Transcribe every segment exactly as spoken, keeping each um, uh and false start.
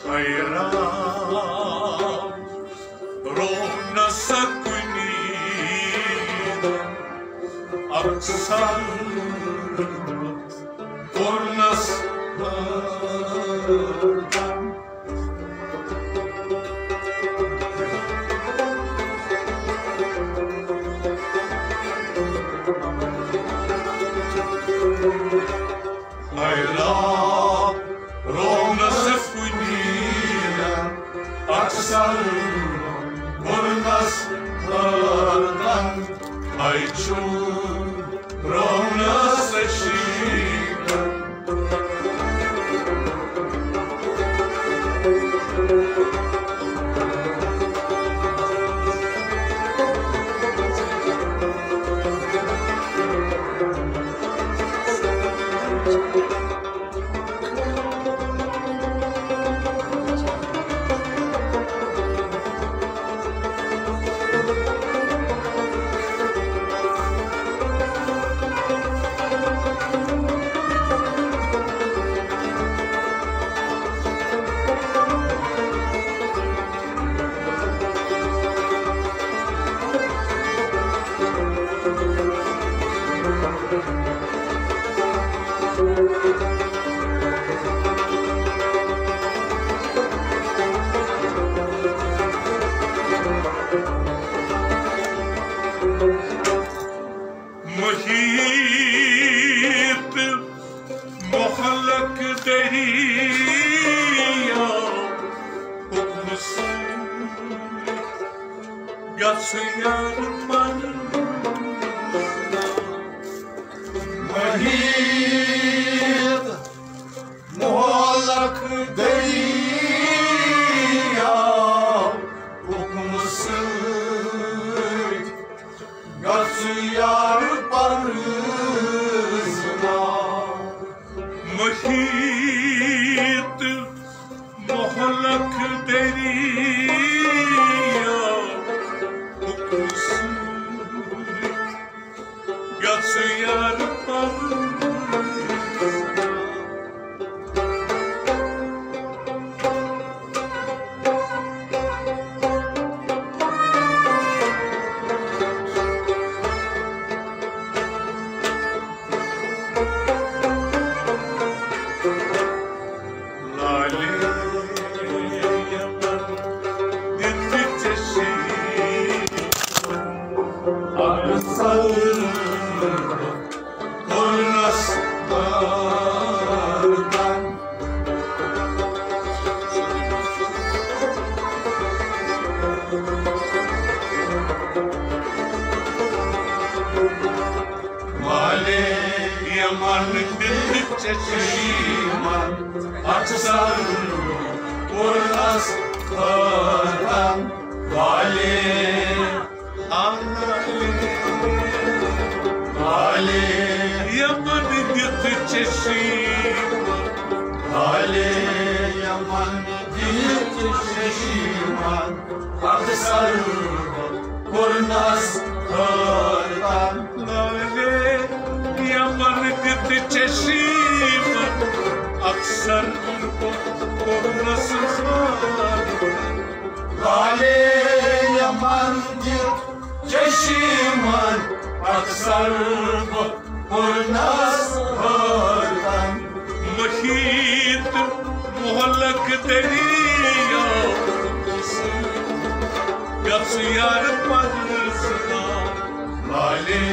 حیران روونس کُنی اکثر کوٚرنس حیران روونس کُنی اکثر کوٚرنس حٲران، ہے چھُ روونس شیٖرتھ۔ محیط مہلک دریا حکمس گژھ یار پن۔ محیط مہلک دریا حکمس گژھ یار پرزنا۔ محیط مہلک دریا حکمس گژھ یار پرزنا۔ لالے یمن دِژ ژےٚ شیٖشن اکثر کوٚرنس بادن۔ والے یمن دِژ ژےٚ شیٖشن اکثر کوٚرنس بادن۔ والے والے یمن دِژ ژےٚ شیٖشن۔ والے یمن دِژ ژےٚ شیٖشن اکثر کوٚرنس بادن۔ والے یمن دِژ ژےٚ شیٖشن اکثر کوٚرنس بادن۔ والے یمن دِژ ژےٚ شیٖشن اکثر کوٚرنس بادن۔ محیط مہلک دریا گژھ یار پرزنا۔ والے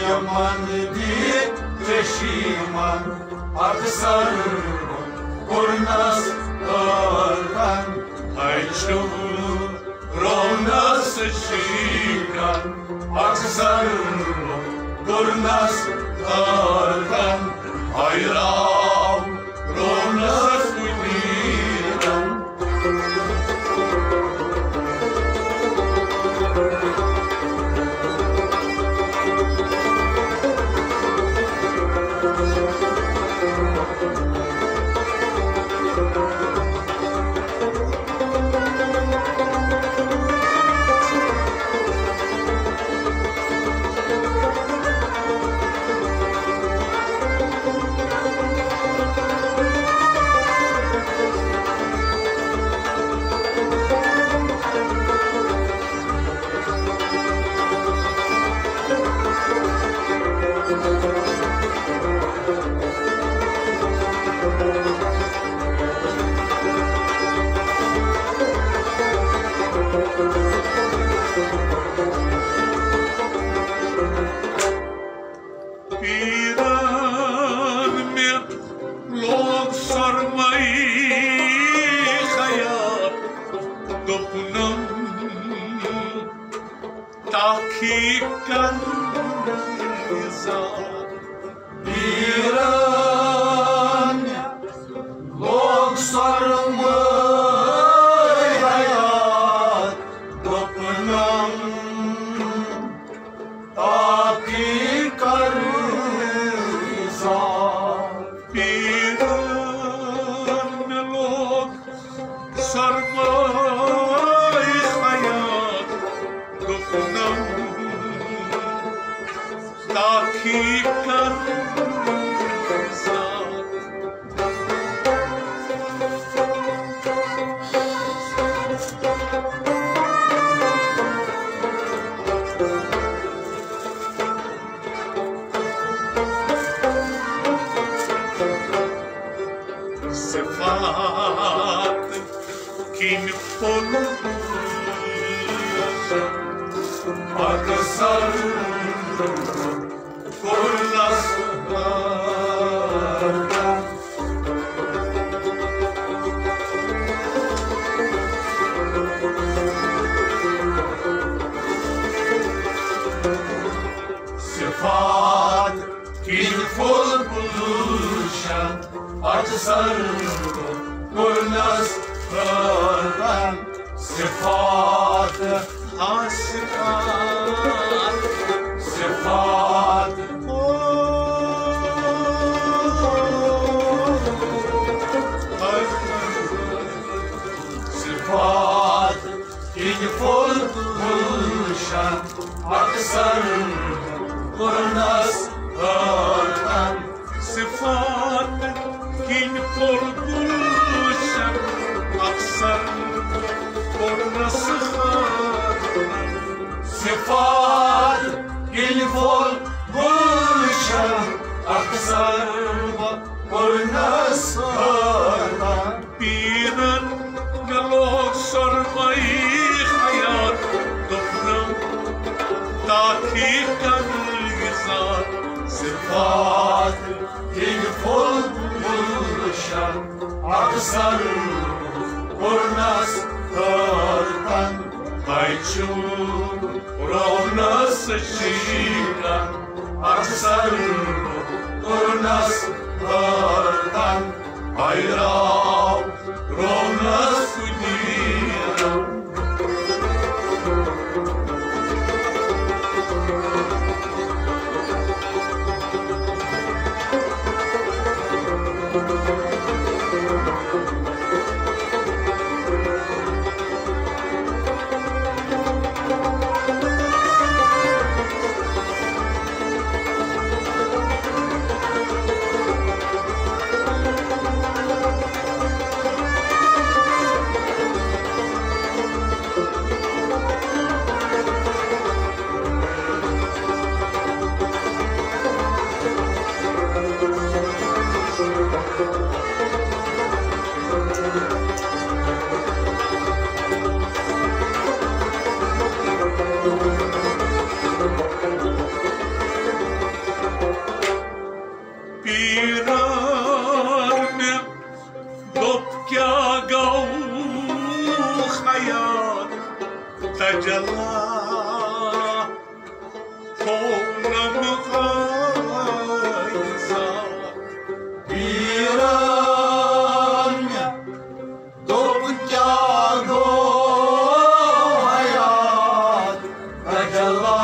یمن دِژ ژےٚ شیٖشن اکثر کوٚرنس بادن۔ ہے چھُ روونس شیٖشن اکثر کوٚرنس بادن۔ ہے راو روونس کُنی کر اظہار۔ پیرن لوگ سرمایہ حیات، دوٚپنم، تاکہ کر اظہار۔ پیرن لوگ سرمایہ حیات، دوٚپنم، تاکہ کر اظہار۔ صفات کِنۍ پھوٚل اکثر کوٚرنس صفات کِنۍ پھوٚل گُلشن اکثر کوٚرنس ختم۔ صفات، ہاں صفات، صفات، صفات کِنۍ پھوٚل گُلشن اکثر کوٚرنس ختم۔ صفات کِنۍ پھوٚل گُلشن اکثر کوٚرنس ختم۔ صفات کِنۍ پھوٚل گُلشن اکثر کوٚرنس ختم۔ پیرن مےٚ لوگ سۄرمَے حیات، دوٚپنم، تاکہ کر اظہار۔ صفات کِنۍ پھوٚل گُلشن اکثر کوٚرنس ختم۔ تۄہہِ چھُو رونس شیٖرن اکثر کوٚرنس ختم۔ بیراو رونس کُدیٖرم۔ پیرن مےٚ دوٚپ، کیٛاہ گوٚو حیات تجلا؟ ہوونم فائزہ۔ پیرن مےٚ دوٚپ، کیٛاہ گوٚو حیات تجلا؟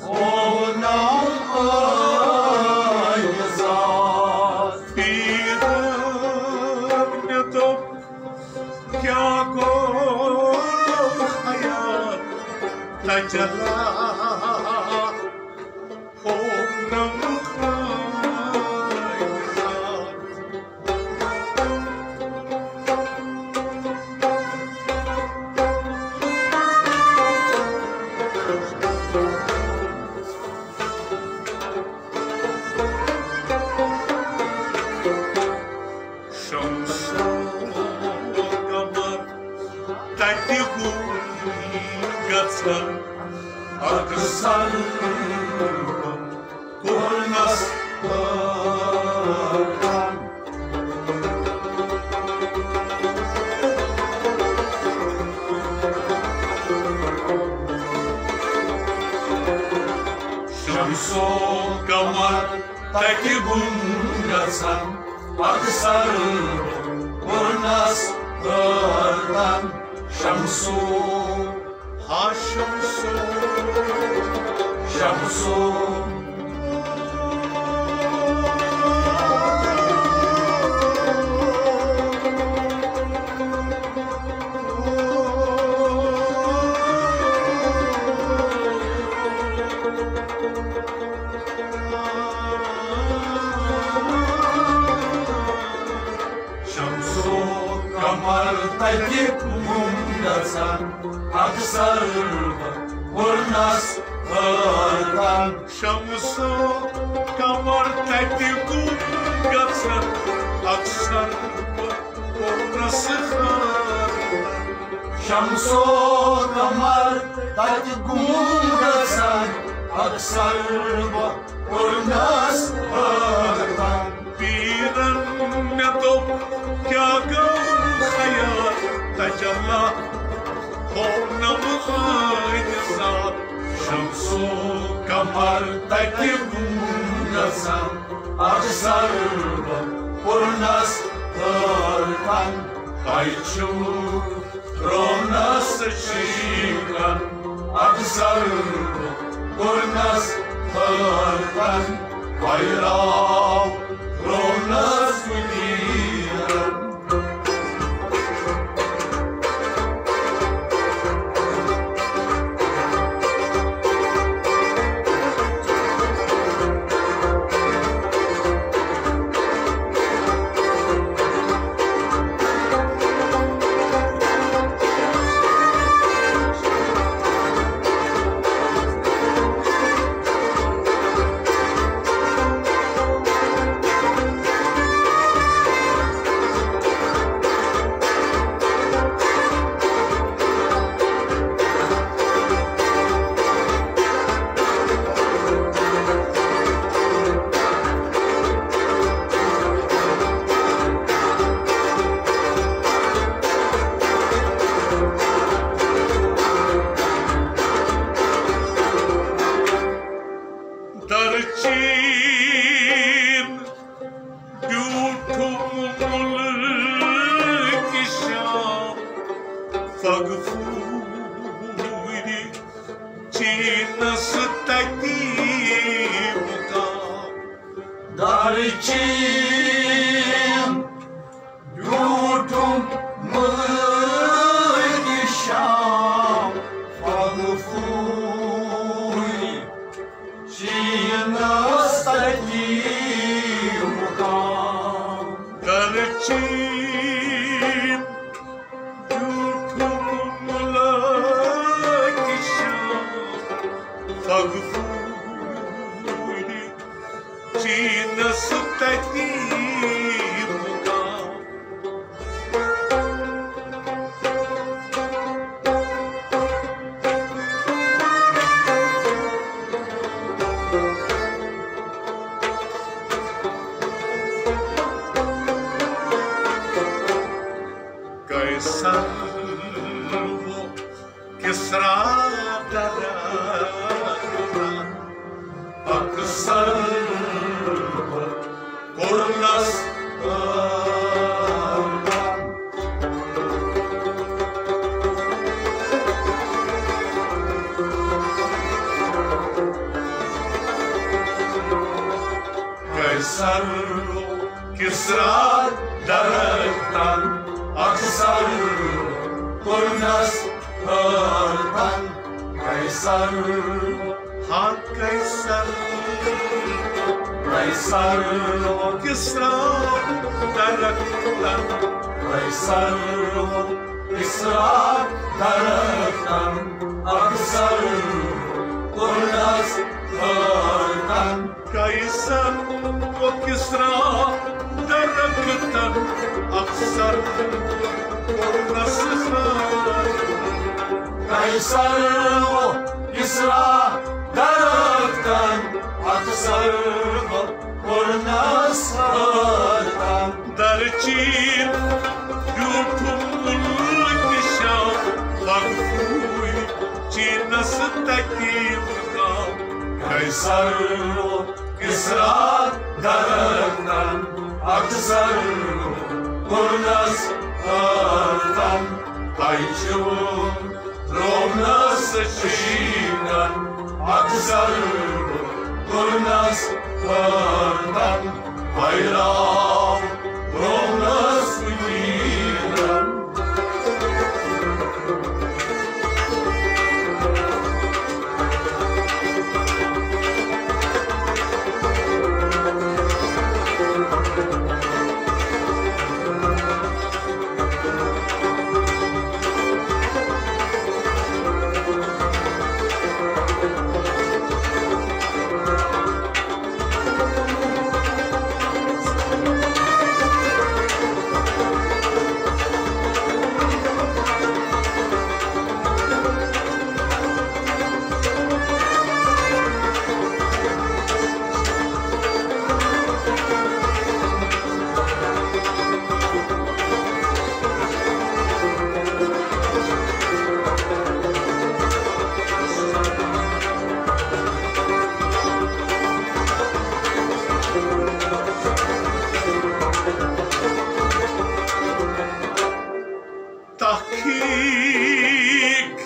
ہوونم فائزہ۔ پیرن مےٚ دوٚپ، کیٛاہ گوٚو حیات تجلا؟ ہوونم فائزہ۔ شمس القمر تتہِ گوٚو گژھن اکثر کوٚرنس ختم۔ تتہِ گُم گژھان۔ اکثر کوٚرنس حٲرتن شمسو۔ ہا شمسو، شمسو۔ شمسو قمر تتہِ گُم گژھان، اکثر بہٕ کوٚرنس حٲرتن۔ شمسو قمر تتہِ گُم گژھان، اکثر بہٕ کوٚرنس حٲرتن۔ شمسو قمر تتہِ گُم گژھان، اکثر بہٕ کوٚرنس حٲرتن۔ پیرن مےٚ دوٚپ، کیٛاہ گوٚو خیال تجلا، ہوو نہٕ بہٕ ٲدۍ ذات۔ شمسو قمر تتہِ گُم گژھان، اکثر بہٕ کوٚرنس حٲرتن۔ تۄہہِ چھُو رونس شیٖکن، اکثر کوٚرنس حٲرتن۔ پھٔہلاو رونس وٕڈیٖرن۔ درچین بیوٗٹھُم مُلکہِ شام، پھغفوٗرِ چیٖنس تتی مُقام۔ درچین بیوٗٹھُم مُلکہِ شام، پھغفوٗرِ چیٖنس تتی مُقام۔ درچین بیوٗٹھُم مُلکہِ شام، پھغفوٗرِ چیٖنس تتی مُقام۔ قیصر و کسریٰ درختن، اکثر کوٚرنس حٲرتن۔ قیصر و کسریٰ درختن، اکثر کوٚرنس حٲرتن۔ قیصر، ہا قیصر، قیصر و کسریٰ درختن۔ قیصر و کسریٰ درختن، اکثر کوٚرنس حٲرتن۔ قیصر و کسریٰ درختن، اکثر کوٚرنس حٲرتن۔ قیصر و کسریٰ درختن، اکثر کوٚرنس حٲرتن۔ درچین بیوٗٹھُم مُلکہِ شام، پھغفوٗرِ چیٖنس تتی مُقام۔ قیصر و اصرار درختن اکثر کوٚرنس ٲرتن۔ تۄہہِ چھُو روونس شیٖکن اکثر کوٚرنس ٲرتن۔ پھٔہراو روونس کُنیٖرن۔ تحقیق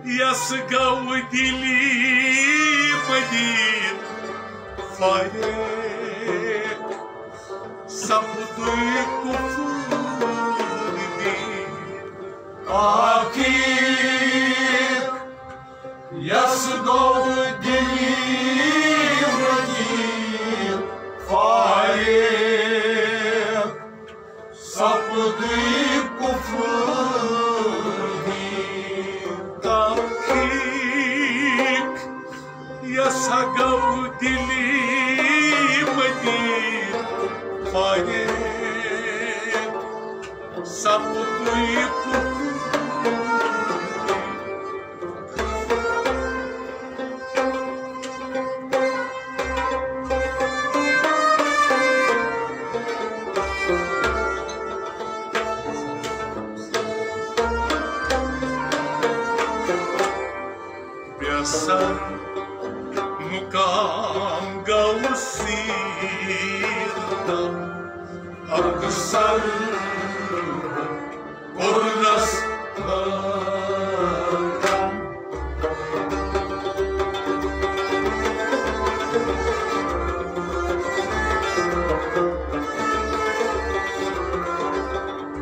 یس گو دلی مدین فارغ، سپدُے کفر دین۔ تحقیق یس گو دلی مدین فارغ، سپدُے کفر دین۔ تحقیق یس گو دلی مدین فارغ، سپدُے کفر دین۔ بیسر مقام گو سیرتن اکثر کوٚرنس ٲرتن۔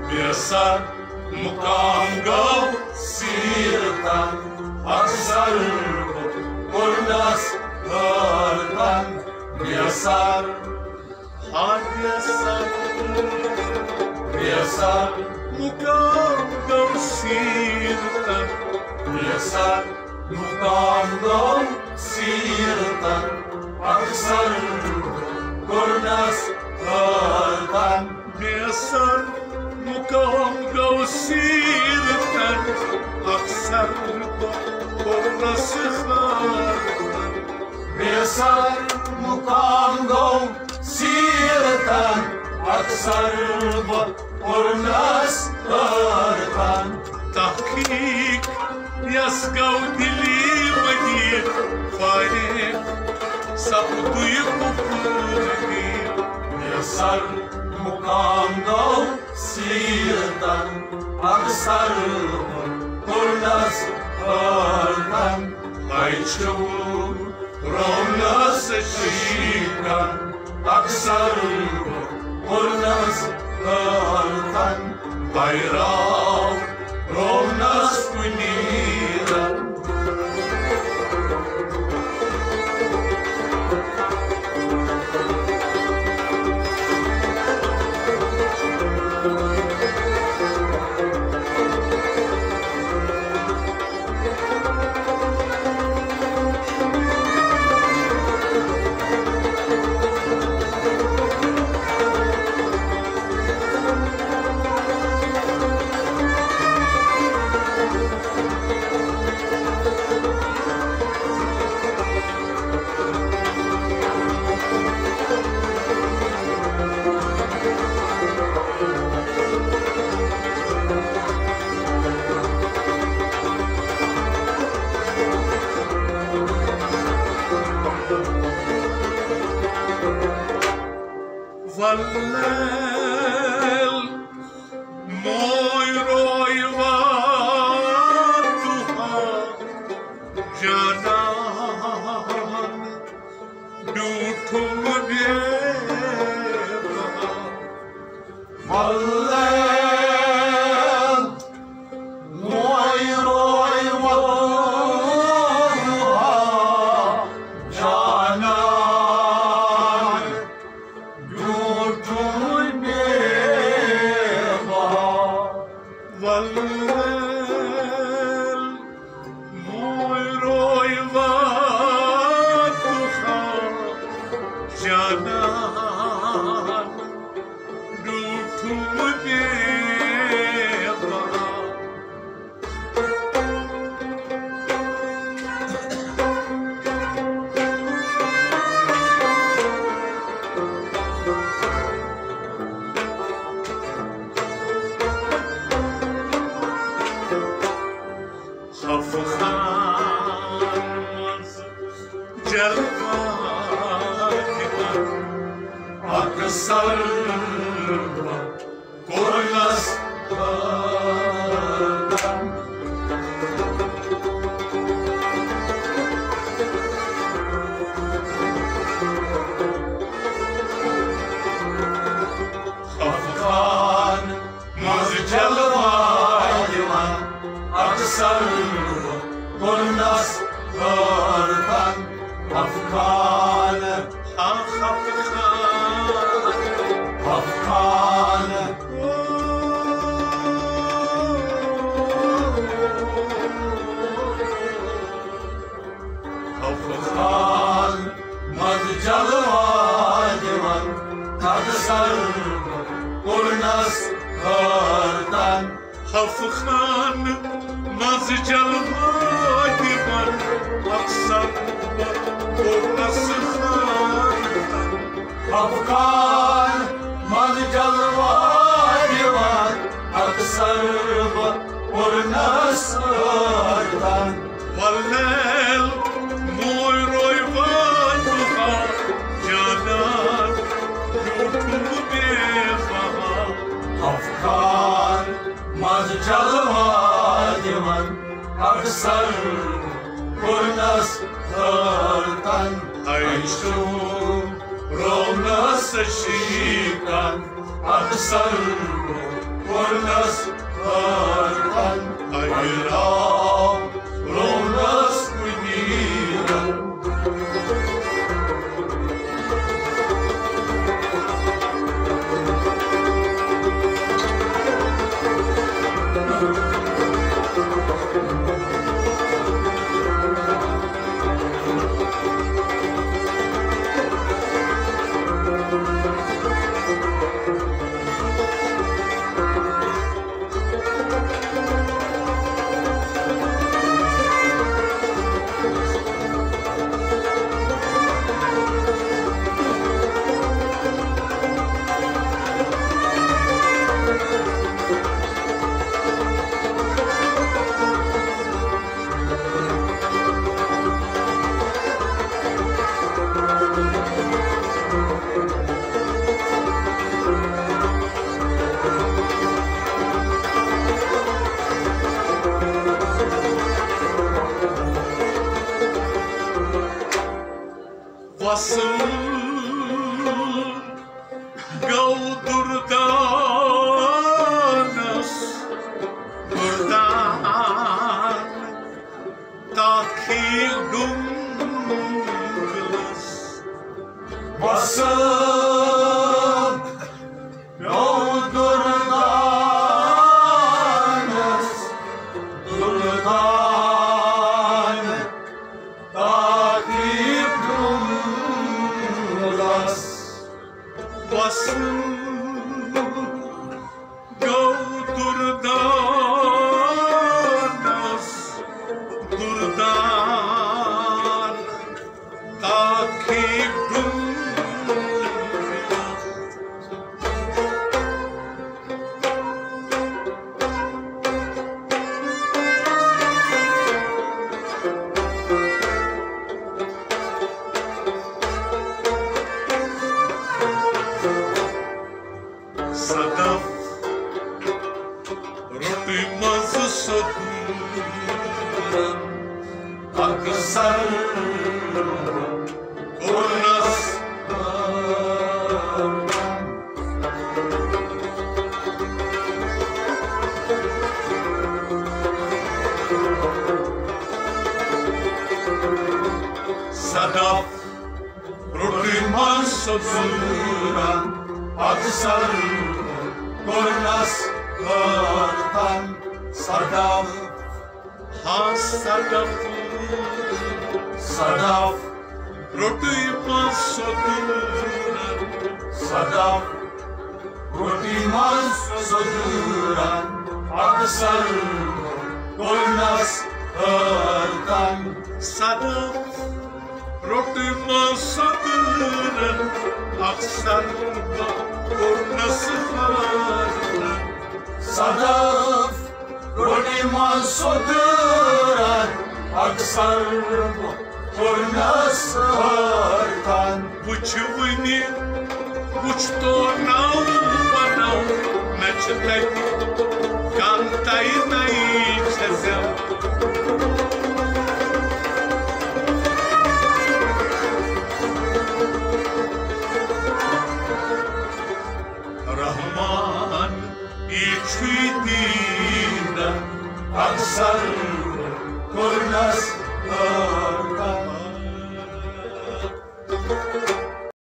بیسر مقام گو سیرتن اکثر کوٚرنس ٲرتن۔ بیسر ہا بیسر، بیسر مقام گو سیرتن۔ بیسر مقام گو سیرتن اکثر کوٚرنس ٲرتن۔ بیسر مقام گو سیرتن اکثر کوٚرنس ٲرتن۔ بیسر مقام گو سیرتن اکثر بہٕ کوٚرنس ٲرتن۔ تحقیق یس گو دلی مدین فارغ، سپدُے کفر دین۔ بیسر مقام گو سیرتن اکثر بہٕ کوٚرنس ٲرتن۔ تۄہہِ چھُو روونس شیٖکن اکثر کوٚرنس ٲرتن۔ پھٔہراو روونس کُنیٖرن۔ والليل، روي روي والضحى، جانان، جوت البيضاء. والليل، روي روي والضحى، جانان، جوت البيضاء. خفخان منٛز جلوہ دِوان، اکثر کوٚرنس خفخان منٛز جلوہ دِوان، اکثر کوٚرنس حٲرتن خفخان۔ خفخان۔ خفخان۔ خفخان منٛز جلوہ دِوان، اکثر کوٚرنس حٲرتن۔ خفخان منٛز جلوہ دِوان، اکثر کوٚرنس حٲرتن۔ خفخان منٛز جلوہ دِوان، اکثر بہٕ کوٚرنس حٲرتن۔ والليل، روي روي والضحى، جانان، جوت البيضاء. خفخان منٛز جلوہ دِوان، اکثر کوٚرنس حٲرتن۔ عیشو روونس شیٖکن، اکثر کوٚرنس حٲرتن۔ عیرا روونس کُنیٖرن۔ وصل گوٚو دُردانس، دُردان تاخیر ڈُنگلس۔ وصل گوٚو دُردانس، دُردان تاخیر ڈُنگلس۔ وصل گوٚو دُردانس، دُردان تاخیر ڈُنگلس۔ صدف روٚٹٕے منٛزٕ سوٚدُن اکثر کوٚرنس۔ سوٚدُرن اکثر کوٚرنس حٲرتن۔ صدف، ہاں صدف، صدف، روٚٹٕے منٛز سوٚدُرن۔ صدف، روٚٹٕے منٛز سوٚدُرن اکثر کوٚرنس حٲرتن۔ صدف، روٚٹٕے منٛز سوٚدُرن اکثر کوٚرنس حٲرتن۔ صدف، روٚٹٕے منٛز سوٚدُرن اکثر کوٚرنس حٲرتن۔ وٕچھ وٕنہِ، وٕچھ تو ناو بناو، مےٚ چھِ تَتہِ کانٛہہ تَے نَے چھےٚ زٮ۪و۔ رحمان یہِ چھُے دیٖنن اکثر کوٚرنس